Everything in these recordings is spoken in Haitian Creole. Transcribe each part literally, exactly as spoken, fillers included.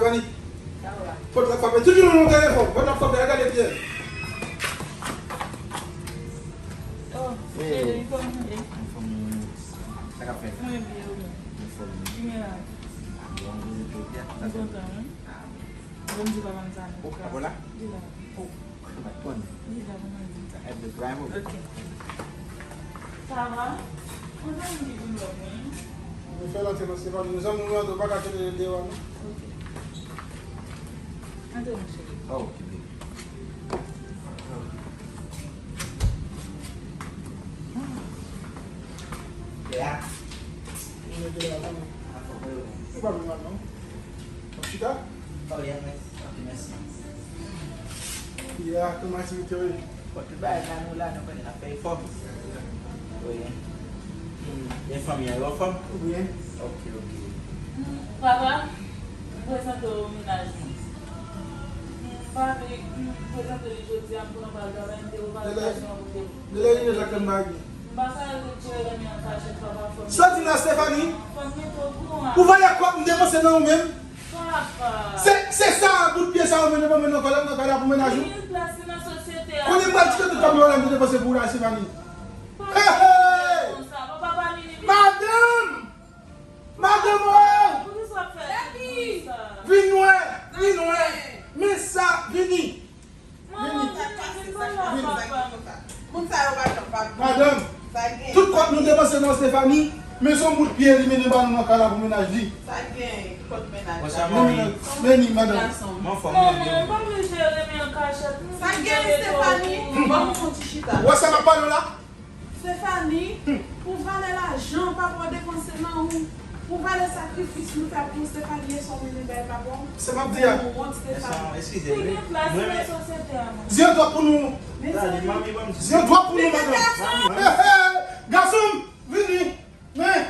Stefani. Sa va? Fòk l ap frape. Toujou nan telefòn. Fòk l ap frape. Al gade byen. Oh, cheri, kòman w ye? Anfòm, sa k ap fèt? Mwen byen, ou menm? Anfòm. Ki gen la? Bon, mwen jodi a. M kontan, wi. Ah, bon. Bon, m di papa m sa. Oh, papa la? Li la. Oh, pa t konnen. Li la, mwen di. Sa ap de drive. Ok. Sa va? Mwen zanmi ki vin wè mwen. Nou fè l antre nan Stefani. Nou zanmi nou antre, ou pa ka kite l deyò, non? Ok. Antre, mon cheri. Oh, ok, baby. Yeah. Mwen te la, non. Ou pa vin mal, non? Chita? Oh, yeah, mèsi. Ok, mèsi. Yeah, kòman aktivite yo ye? Bon, tout bagay la, nou la, nou konnen n ap fè efò. Wi. Hmm, e fanmi an yo anfòm? Wi. Ok, ok. Papa, m prezante w mennaj mwen. M pa vle, m prezante li jodi a, m konnen w pral travay, m te reparasyon pou te. Lè li nèt ak m bagay. M pa ka retire renmen an kachèt, papa, fò m. Sa w di la, Stefani? Fò m mete w okouran. Ou vale kòb m depanse nan ou menm? Papa. Se, se sa, bout pye sa ou mennen ban mwen nan kay la, nan kay la pou mennaj ou? Li gen plas li nan sosyete a. Konnen m pral tire tout kòb mwen la m te depanse pou ou la, Stefani. Papa, hey, hey! Konsa, papa, pa vini, vini. Madanm! Madanm, oh! Poukisa w ap fè tout moun sa? Vin wè, vin wè. Men sa, vini. Vini. Sa k pase, sa k pase, sa k gen konsa? Moun sa yo pa janm pa vini. Madanm, tout kòb nou depanse nan Stefani, men se yon bout pye li mennen ban nou nan kay la pou mennaj li. Sa k gen kot mennaj la? Men, men ni, madanm. Gason. Mwen fò mwen. Non, non, pa vle jere men an kachèt. Sa k gen, Stefani? Ban m yon ti chita. Wè sa m ap pale w la? Stefani, pou valè lajan papa w depanse nan ou, pou valè sakrifis nou fè pou ou, Stefani, e sa w mennen bay papa w? Se m ap di a. Ou wont, Stefani. Eskize, wi. Ou gen plas nan sosyete a, non? Zye dwòt pou nou. Mezanmi. Zye dwòt pou nou, madanm. Hey, hey, gason m, vini. Men,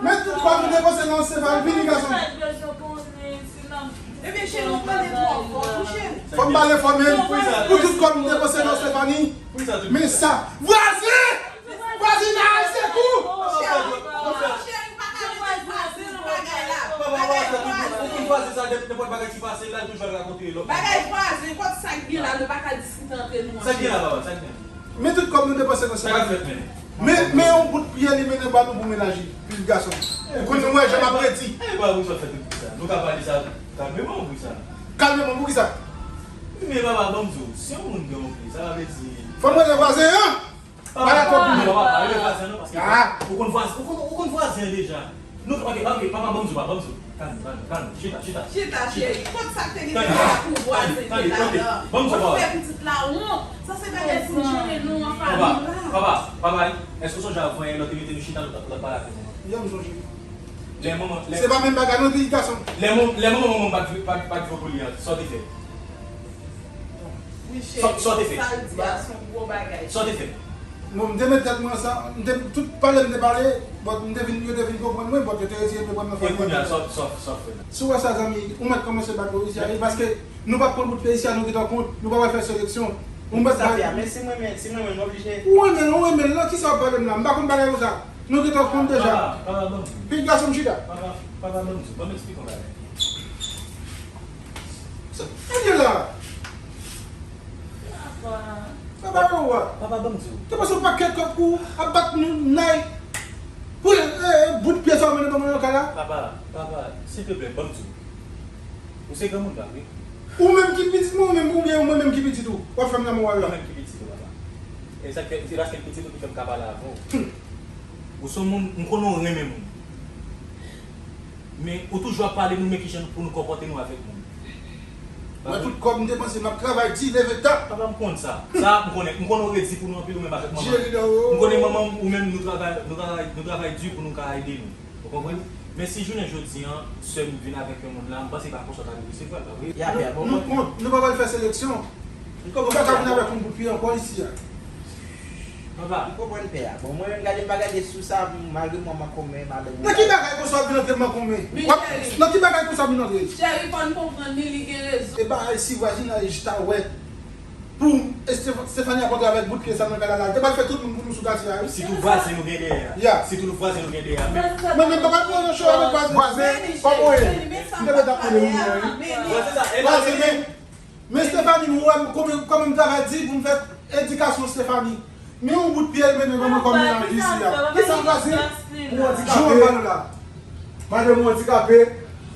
men tout kòb nou depanse nan Stefani, vini, gason m. Ebyen, cheri, ou pale twò fò tou, cheri. Fò m pale fò, men pou tout kòb nou depanse nan Stefani. Men sa. Vwazen! Vwazinaj, sekou! Cheri, ou pa ka mete vwazen nan bagay la. Bagay vwazen. Bagay vwazen, kot sa k gen la, nou pa ka diskite antre nou. Sa k gen la, papa, sa k gen la? Men tout kòb nou depanse nan Stefani. Men, men yon bout pye li mennen ba nou pou mennaj li. Pitit gason. Ou konnen mwen, jan m ap redi. E pa pou sa fè tout sa. Nou ka pale sa kalmeman pou sa. Kalmeman, poukisa? Men papa, ban m di w, si yon moun gen yon pye, sa pa vle di. Fò m rele vwazen an. Papa, papa, papa, rele vwazen non, paske ou konn vwazen, ou konn, ou konn vwazen deja. Nou, ok, ok, papa, ban m di w, papa, ban m di w. Kalme, kalme, kalme. Chita, chita. Chita, cheri. Kot sa k te gen la pou vwazen te ladan? Ou fè pitit la wont. Sa se bagay pou jere nou an fanmi la. Papa, papa, èske w sonje avan yè lè w te mete nou chita, nou t ap, nou t ap pale avè w? Wi, m sonje. Lè manman, lè. Se pa menm bagay non, pitit gason. Lè manman, lè manman, manman pa t, pa t, pa t vle pou li an, sa w te fè? Sa, sa w te fè? Sa l di a, se yon gwo bagay. Sa w te fè? Non, m te met tèt mwen ansanm, m te, tout pale m te pale, but m te vin, yo te vin konprann mwen, but yo te retire m te pran m nan fanmi an. E kounye a, sa w, sa w, sa w fè la? Si w wè sa, zanmi, ou mèt kòmanse bat bò isi a, wi, paske nou p ap pran bout peyi isi a, nou gentan kont, nou pa pral fè seleksyon. Ou mèt bat. Men si mwen menm, si mwen menm, m oblije. Ou renmen l, ou renmen l, nan kisa w ap pale m la? M pa konn bagay konsa. Nou gentan kont deja. Papa, papa, ban m di. Pitit gason m chita. Papa, papa, ban m di. Ban m eksplike yon bagay. Sa, sa gen la? Papa. Papa, yo, wa. Papa, ban m di w. Te pase yon pakèt kòb pou ap bat nou, nay. Pou, eh, eh, bout pye sa w mennen ban mwen nan kay la? Papa, papa, silteplè, ban m di w. Ou se granmoun la, wi. Ou menm ki pitit mwen, ou menm, oubyen ou mwen menm ki pitit ou? W ap fè m lanmou a la. Ou menm ki pitit ou, papa. E sa k fè, se paske m pitit ou ki fè m ka pale avè w. Hmm. Ou se yon moun, m konnen w renmen moun. Men ou toujou ap pale moun, men kijan pou nou konpòte nou avèk moun. Mwen tout kòb m depanse, m ap travay di, leve ta. Papa, m konn sa. Sa, m konnen, m konnen w redi pou nou anpil, ou menm avèk manman. M konnen manman m, ou menm, nou travay, nou travay, nou travay di pou nou ka ede nou. Ou konprann? Men si jounen jodi an, sè m vin avèk yon moun la, m panse pa konsa w ta dwe resevwa l, pa vre? Nou, nou kont, nou pa pral fè seleksyon. Nou pa ka vin avèk yon bout pye ankò isi a. Papa. M konprann pè a. Bon, mwen menm gade m pa gade sou sa, malgre mwen mankonmen, malgre mwen. Nan ki bagay konsa w ap vin antre mankonmen? Nan ki bagay konsa w vin antre? Cheri, fò n konprann li, li gen rezon. E bagay si vwazinaj ta wè. Pou Estef- Stephanie ap antre avèk bout pye sa nan kay la, li te pral fè tout moun pou nou sou katye a, wi. Sitou vwazen nou gen dèyè a. Ya. Sitou vwazen nou gen dèyè a. Men mwen menm pa pral pran yon cho avèk vwazen. Vwazen, kòman w ye? M te mèt ap konnen moun nan, wi. Vwazen sa, e vwazen, men, men Stephanie, nou wè m kòman, kòman m travay di pou m fè edikasyon Stephanie. Men yon bout pye l mennen ban mwen kòm yon isi a. Kisa vwazen? Ou andikape. Madanm ou andikape,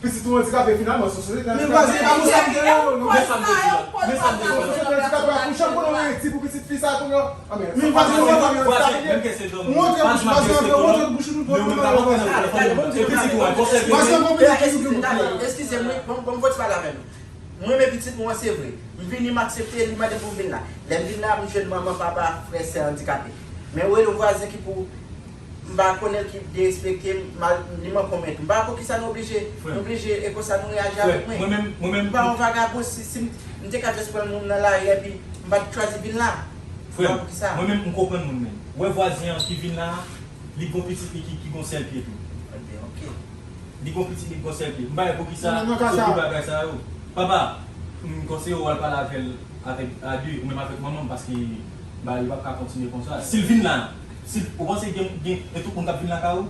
pitit ou andikape, finalman, se sosyete andikape. Men vwazen, pa konsa m te rele w, non. Men sa m te di la. Men sa m te di la. Sosyete andikape a, pou jan konnen w redi pou pitit fi sa kounye a. Men vwazen, vwazen, vwazen, menm ke se dòm. Ou antre bouch, vwazen, antre, ou antre bouch, nou pran. Men ou menm ta konprann nan telefòn. E pitit ou a, bon, se pitit. Vwazen, bon, pitit, pitit, pitit. Eskize m, wi, bon, bon, m fò ti pale avè nou. M renmen pitit mwen an, se vre. M vini, m aksepte, li mande pou m vin la. Lè m vin la, m jwenn manman, papa, frè, sè andikape. Men ou rele yon vwazen ki pou m pa konnen l ki derespekte m, mal, li manke w mèt. M pa wè poukisa nou oblije, nou oblije e konsa nou reyaji avèk mwen. Mwen menm, mwen menm, m pa yon vagabon, si, si m, m te ka jis pran moun nan lari epi m pa t chwazi vin la. Frè m, mwen menm, m konprann moun menm. Ou wè vwazen an ki vin la a, li gon pitit li ki, ki gon sèl pye tou. Ebyen, ok. Li gon pitit li ki gon sèl pye. M pa wè poukisa tout bagay sa yo. Papa, m konseye w al pale avè l, avèk, a de, ou menm avèk manman m, paske bagay yo p ap ka kontinye konsa. Si l vin la, si l, ou panse gen, gen, gen tout moun k ap vin lakay ou?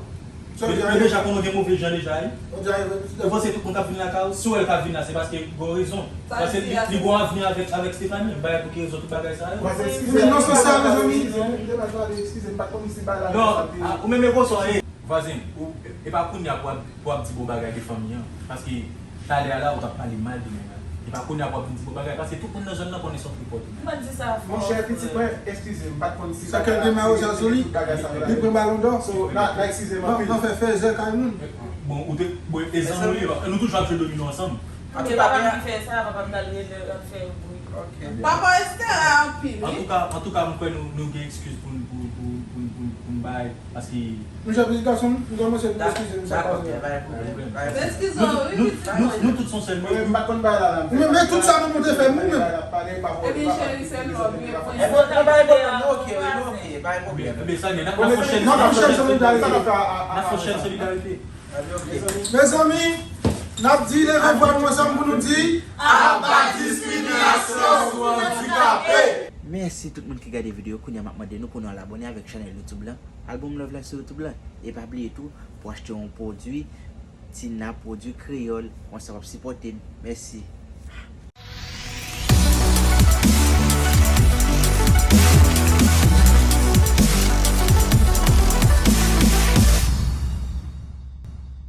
Yo, yo deja konnen w gen move jan deja, wi. Ou panse tout moun k ap vin lakay ou? Si w wè l ka vin la, se paske gen yon rezon. Paske li, li gon avni avèk, avèk Stephanie. M pa wè pou ki rezon tout bagay sa yo. Vwazen, eskize m, non, se sa, mezanmi. Eskize m, m te mal pale, eskize m, m pa t konn si bagay la. Non, a, ou menm e konsa w ye. Vwazen, ou, e pa kounye a pou w ap, pou w ap di bon bagay de fanmi an. Paske talè a la, ou t ap pale mal de nèg la. E pa kounye a pou w ap vin di bon bagay. Paske tout moun nan zòn nan konnen se yon tripòt. M pa t di sa fò. Monchè, pitit mwen, eskize m, m pa t konn si bagay la, si tout bagay sa yo la. Li pran balon dò. So, n a, n a eskize m anpil. Nan fè fèzè kay moun. Bon, ou te, bon, e zanmi w ye, nou toujou ap jwe domino ansanm. Antouka, papa m ki fè sa, papa m t al rele l ap fè bri. Ok. Papa Esther la anpil, wi. Antouka, antouka, m kwè nou, nou gen eskiz pou n, pou, pou, pou, pou, pou n bay, paske... Mesye, pitit gason m, m kòmanse pou eskize m, sa pa vre. Dakò, pa gen pwoblèm, pa gen pwoblèm. Eskize w, wi, pitit mwen. Nou, nou tout se yon sèl moun. Mwen, m pa t konn bay la, la, m fè. Men, men tout sa nou te fè, nou menm. Ebyen, cheri, se lòd, wi. Ebyen, pa gen pwoblèm, nou ok, wi, nou ok, pa gen pwoblèm. Ebyen, sa, n ap fè chèn, n ap fè chèn solidarite. N ap fè chèn solidarite. Mezanmi, n ap di leve vwa nou ansanm pou nou di, aba diskriminasyon sou andikape! Mèsi tout moun ki gade videyo. Kounye a m ap mande nou pou nou al abòne avèk chanèl YouTube lan, al ban m love la sou YouTube lan. E pa bliye tou, pou achte yon pwodui Tina, pwodui kreyòl, konsa w ap sipòte m. Mèsi.